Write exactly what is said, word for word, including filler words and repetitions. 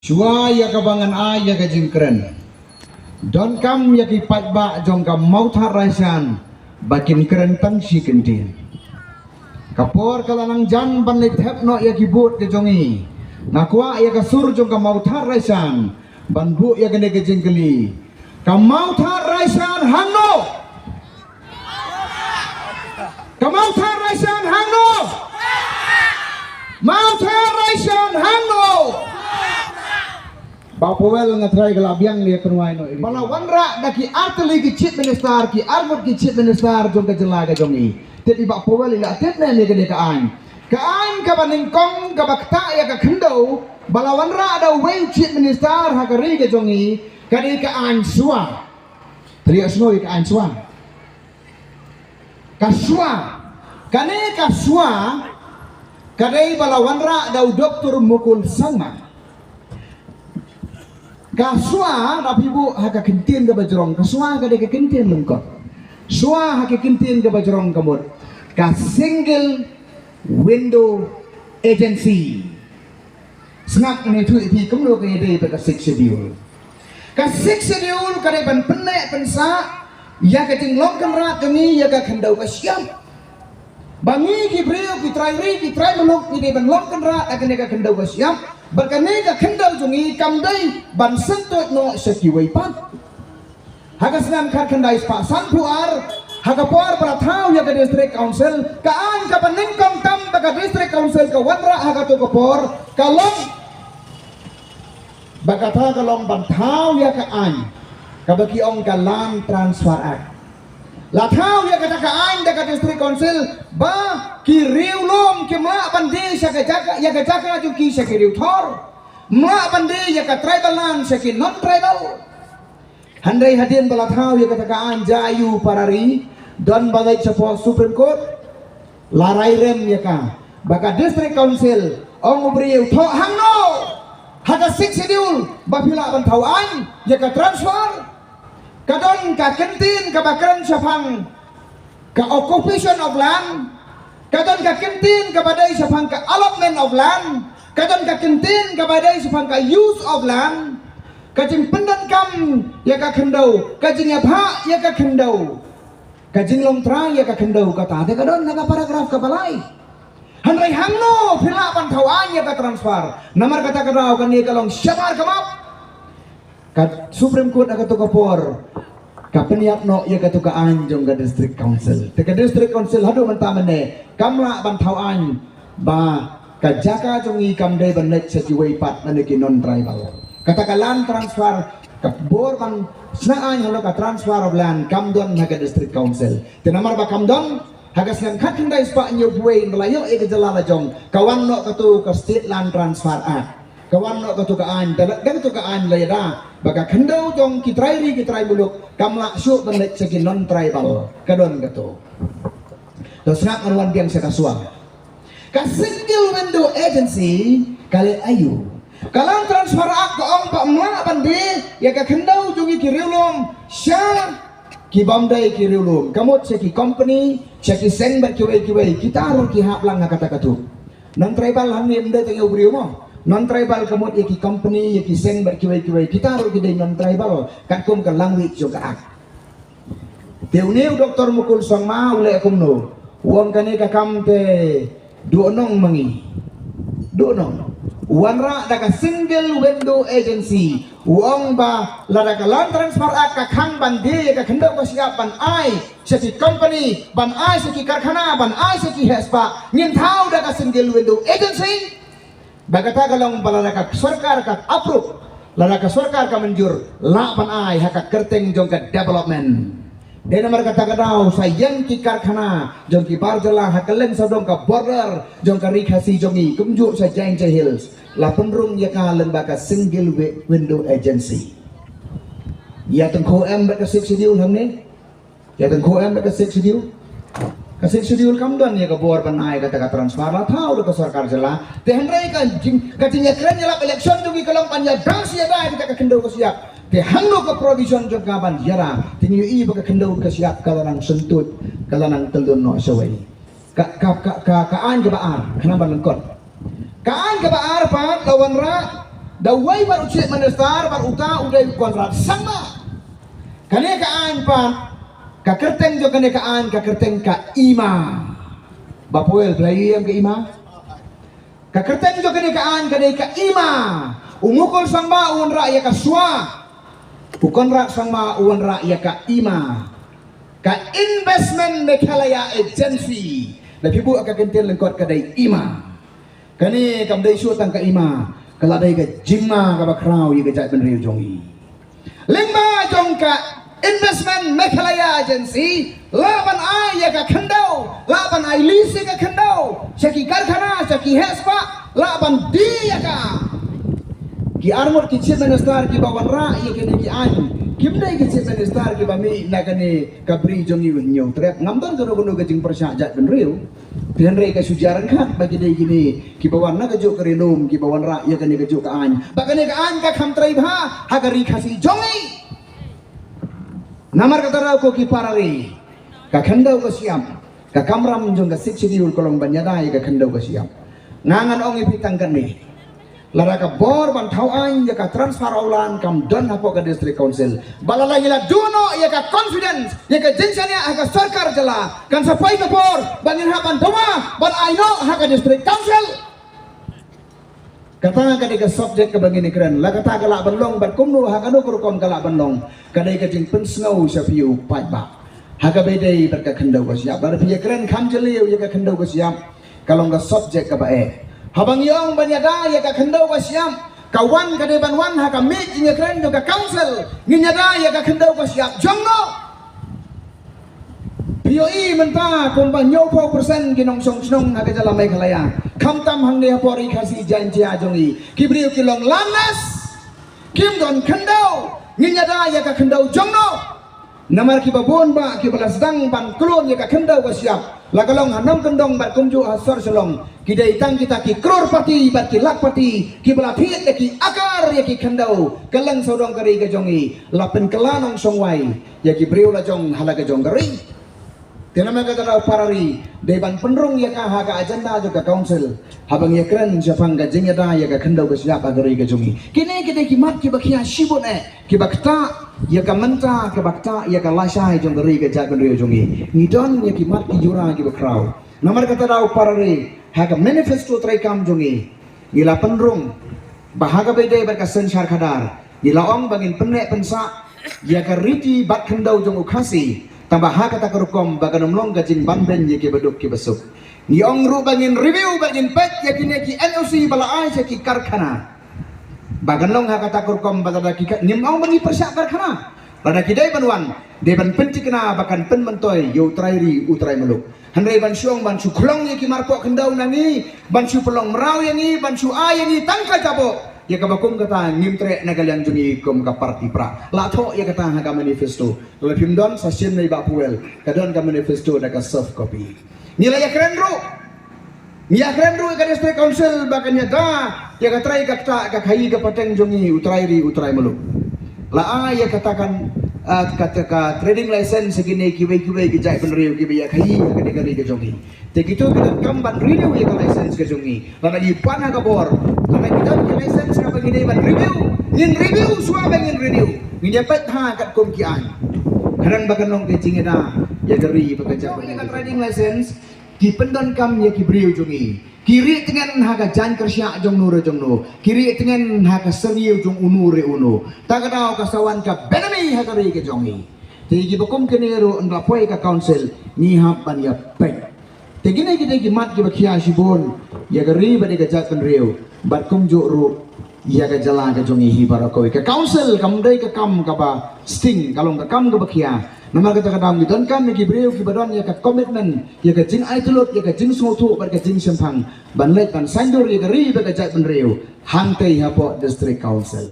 Shuwa ïa kaba ngan ai ïa ka jingkren, donkam ïa ki paidbah jong ka Mawthadraishan ba kin kren tang shi kyntien. Ka por ka la nang jan ban leit thep noh ïa ki vote ka jong ngi. Nga kwah ïa ka sur jong ka Mawthadraishan ban buh ïa kane ka jingkylli. Ka Mawthadraishan hangno? Ka Mawthadraishan hangno? Mawthadraishan hangno? Bah Powell, nga trai ka la biang ïa kynwai noh ïa. Ba la wanrah da ki artylli ki chief minister, ki arngut ki chief minister jong ka jylla ka jong ngi. Te i Bah Powell i la tip ne ïa kane ka aiñ. Ka aiñ kaba nyngkong kaba ktah ïa ka khyndew ba la wanrah da uwei u chief minister ha ka ri ka jong ngi, ka dei ka aiñ shuwa. Te ïa shuwa ïa ka aiñ shuwa. Ka shuwa, kane ka shuwa ka dei ba la wanrah da u Doktor Mukul Sangma. Ka shuwa, lada phi buh ha ka kyntien kaba jrong, ka shuwa ka dei ka kyntien lyngkot. Shuwa ha ka kyntien kaba jrong ka mut ka single window agency. Sngap, ngan ïathuh ïa phi kumno ka ïadei bad ka Sixth Schedule. Ka Sixth Schedule ka dei ban pynneh pynsah ïa ka jinglong kynrad jong ngi ïa ka khyndew ka shyiap. Ba ngi ki briew, ki trai ri, ki trai muluk, ngi dei ban long kynrad ha kane ka khyndew ka shyiap. Bad kane ka khyndew jong ngi kam dei ban syntuid noh sha kiwei pat. Ha ka snem khatkhyndai spah sanphew ar, ha ka por ba la thaw ïa ka District Council, ka aiñ kaba nyngkong tam ba ka District Council ka wanrah ha kato ka por ka long, ba kata ka long ban thaw ïa ka aiñ kaba ki ong ka Land Transfer Act. La thaw ïa kata ka aiñ da ka District Council ba ki riewlum kim lah ban die sha ka jaka, ïa ka jaka jong ki sha ki riewthor. Ym lah ban die ïa ka tribal land sha ki non-tribal. Hynrei hadien ba la thaw ïa kata ka aiñ, jia aiu para ri, don ba leit shapoh Supreme Court, la rai rem ïa ka, ba ka District Council, ong u briew, thoh hangno ha ka Sixth Schedule ba phi lah ban thaw aiñ ïa ka transfer. Ka don ka kyntien kaba kren shaphang ka occupation of land, ka don ka kyntien kaba dei shaphang ka allotment of land, ka don ka kyntien kaba dei shaphang ka use of land, ka jingpyndonkam ïa ka khyndew, ka jingïabhah ïa ka khyndew, ka jinglong trai ïa ka khyndew, kata te ka don ha ka paragraph kaba lai. Hynrei hangno phi lah ban thaw aiñ ïa ka transfer? Namar kata ka daw kane ka long shabar ka map. Ka Supreme Court ha kato ka por ka pynïap noh ïa kato ka aiñ jong ka District Council. Te ka District Council haduh mynta mynne kam lah ban thaw aiñ ba ka jaka jong ngi kam dei ban leit sha kiwei pat na ki non-tribal. Kata ka land transfer, ka bor ban shna aiñ halor ka transfer of land kam don ha ka District Council. Te namar ba kam don, ha ka snem khatkhyndai spah hynñiewphew wei, ynda la ïoh ïa ka jylla la jong, ka wan noh kato ka State Land Transfer Act. Ka wan noh kato ka aiñ, da, da kato ka aiñ la ïada ba ka khyndew jong ki trai ri ki trai muluk kam lah shuh ban leit sha ki non-tribal. Ka don kato. To sngap, ngan wan biang sha ka shuwa. Ka single window agency ka leh aiu? Ka Land Transfer Act ka ong ba ym lah ban die ïa ka khyndew jong ngi ki riewlum sha ki bym dei ki riewlum, ka mut sha ki company, sha ki seng bad kiwei kiwei, kita ruh ki hap lang ha kata ka thup. Non-tribal hangne ym dei tang ïa u briew mo. Non-tribal ka mut ïa ki company, ïa ki seng bad kiwei kiwei, kita ruh ki dei non-tribal katkum ka language jong ka Act. Te une u Doktor Mukul Sangma u leh kumno? U ong kane ka kam te duh nong ma ngi. Duh nong. Wanrah da ka single window agency. U ong ba lada ka Land Transfer Act ka khang ban die ïa ka khyndew ka shyiap ban ai sha ki company, ban ai sha ki karkhana, ban ai sha ki hespah, ngin thaw da ka single window agency. Ba kata ka long ba lada ka sorkar ka approve, lada ka sorkar ka mynjur, lah ban ai ha ka kyrteng jong ka development. Dei namar kata ka daw sa ïeng ki karkhana jong ki bar jylla ha kylleng sawdong ka border jong ka ri Khasi jong ngi, kumjuh sha Jaintia Hills, la pynrung ïa ka lyngba ka single wi-, window agency. Ïa tyngkhuh em bad ka Sixth Schedule hangne? Ïa tyngkhuh em bad ka Sixth Schedule? Ka Sixth Schedule kam don ïa ka bor ban ai kata ka transfer, la thaw da ka sorkar jylla. Te hynrei ka jing, ka jingïakren ïalap election jong ngi ka long ban ïada shi ïada ïa kata ka khyndew ka shyiap. Te hangno ka provision jong ka ban ïada? Te ngi ïohi ba ka khyndew ka shyiap ka la nang syntuid, ka la nang tyllun noh shawei. Ka, ka, ka, ka, ka aiñ kaba ar, khnang ban lyngkot. Ka aiñ kaba ar pat la wanrah Da wei bad u Chief Minister bad uta u dei u Conrad Sangma. Kane ka aiñ pat, ka kyrteng jong kane ka aiñ ka kyrteng ka IMA. Ba poi pla ïa ka IMA. Ka kyrteng jong kane ka aiñ ka dei ka IMA. U Mukul Sangma u wanrah ïa ka SWA. U Conrad Sangma u wanrah ïa ka IMA. Ka Investment Meghalaya Agency. Da phi buh ka kyntien lyngkot ka dei IMA. Kane kam dei shuh tang ka IMA, ka la dei ka jingma kaba khraw ïa ka jaitbynriew jong ngi. Lyngba jong ka Investment Meghalaya Agency, lah ban ai ïa ka khyndew, lah ban ai lease ïa ka khyndew sha ki karkhana, sha ki heh spah, lah ban die ïa ka. Ki arngut ki Chief Minister kiba wanrah ïa kine ki aiñ, kim dei ki Chief Minister kiba mih na kane ka bri jong ngi u Hynñiewtrep. Ngam don kano kano ka jingpyrshah jaitbynriew. Te hynrei ka shu jia ryngkat ba ki dei kine kiba wan na kajuh ka ri lum, kiba wanrah ïa kane kajuh ka aiñ. Ba kane ka aiñ ka kham trei bha ha ka ri Khasi jong ngi. Namar kata ruh ko ki para ri, ka khyndew ka shyiap, ka kamram jong ka Sixth Schedule ka long ban ïada ïa ka khyndew ka shyiap. Nga ngan ong ïa phi tang kane. Lada ka bor ban thaw aiñ ïa ka transfer of land kam don hapoh ka District Council, ba lada ngi la duh noh ïa ka confidence, ïa ka jingshaniah ha ka sorkar jylla, kan sa poi ka por ba ngin hap ban dawa ban ai noh ha ka District Council. Kata ka dei ka subject kaba ngin ïakren. La kata ka lah ban long bad kumno, ha kano ka rukom ka lah ban long, ka dei ka jingpynsngew sha phi u paidbah. Ha kaba ïadei bad ka khyndew ka shyiap, lada phi ïakren kham jylliew ïa ka khyndew ka shyiap, ka long ka subject kaba eh. Haba ngi ong ban ïada ïa ka khyndew ka shyiap, ka wan ka dei ban wan ha ka miej jingïakren jong ka council. Ngin ïada ïa ka khyndew ka shyiap jong no? Phi ïohi mynta kumba hynñiewphew percent ki nongshong shnong ha ka jylla Meghalaya, khamtam hangne hapoh ri Khasi Jaiñtia jong ngi, ki briew ki long landless. Kim don khyndew. Ngin ïada ïa ka khyndew jong no? Namar kiba bun bah kiba la sdang ban klun ïa ka khyndew ka shyiap, la ka long ha nongkyndong bad kumjuh ha sor Shillong, ki dei tang kita ki crorepati bad ki lakhpati kiba la thied ïa ki akar ïa ki khyndew. Kylleng sawdong ka ri ka jong ngi la pynkylla nongshong wai ïa ki briew la jong ha la ka jong ka ri. Te namar kata ruh para ri, dei ban pynrung ïa ka ha ka agenda jong ka council, haba ngi ïakren shaphang ka jingïada ïa ka khyndew ka shyiap ha ka ri ka jong ngi. Kine ki dei ki mat kiba khia shibun eh, kiba ktah ïa ka mynta, kiba ktah ïa ka lashai jong ka ri ka jaitbynriew jong ngi. Ngi don ïa ki mat ki jura kiba khraw. Namar kata ruh para ri, ha ka manifesto treikam jong ngi, ngi la pynrung ba ha kaba ïadei bad ka synshar khadar, ngi la ong ba ngin pynneh pynsah ïa ka riti bat khyndew jong u Khasi, tangba ha kata ka rukom ba kan ym long ka jingbanbeiñ ïa kiba duk kiba suk. Ngi ong ruh ba ngin review, ba ngin peit ïa kine ki N O C ba la ai sha ki karkhana, ba kan long ha kata ka rukom ba lada ki ka-, ngim ong ba ngi pyrshah karkhana. Lada ki dei ban wan, dei ban pynthikna ba kan pynmyntoi ïa u trai ri u trai muluk. Hynrei ban shu ong ban shu khlong ïa ki marpoh khyndew na ngi, ban shu pynlong mraw ïa ngi, ban shu ai ïa ngi tang ka jaboh, ïa kaba kum kata ngim treh na ka liang jong ngi kum ka party prah. La thoh ïa kata ha ka manifesto. Lada phim don sa shim na i Bah Puel, ka don ka manifesto da ka soft copy. Ngi la ïakren ruh. Ngi ïakren ruh ïa ka District Council ba kan ïada ïa ka trai ka ktah, ka khaïi ka pateng jong ngi, u trai ri u trai muluk. La ai ïa kata kan, ah, kata ka trading license ïa kine kiwei kiwei ki jaitbynriew kiba ïa khaïi ïa kane ka ri ka jong ngi. Te kito ki donkam ban renew ïa ka license ka jong ngi. Lada ngi pan ha ka bor, lada ngi don ki license kaba ngi dei ban renew, ngin renew, shuwa ba ngin renew, ngin ïa peit ha katkum ki aiñ. Khnang ba kan long ka jingïada ïa ka ri bad ka jaitbynriew. Ïa ka trading license, ki pyndonkam ïa ki briew jong ngi. Ki rieh tngen ha ka jaiñ kyrshiah jong no re jong no. Ki rieh tngen ha ka syrngiew jong uno re uno. Ta ka daw ka sa wan ka benami ha ka ri ka jong ngi. Te kiba kum kine ruh ynda poi ka council, ngi hap ban ïa peit. Te kine ki dei ki mat kiba khia shibun ïa ka ri bad ïa ka jaitbynriew, bad kumjuh ruh ïa ka jylla ka jong ngi hi baroh kawei. Ka council kam dei ka kam kaba sting, ka long ka kam kaba khia. Namar kata ka daw ngi donkam ïa ki briew kiba don ïa ka commitment, ïa ka jingaityllut, ïa ka jingsngewthuh bad ka jingshemphang ban leit ban saiñdur ïa ka ri bad ka jaitbynriew hangtei hapoh District Council.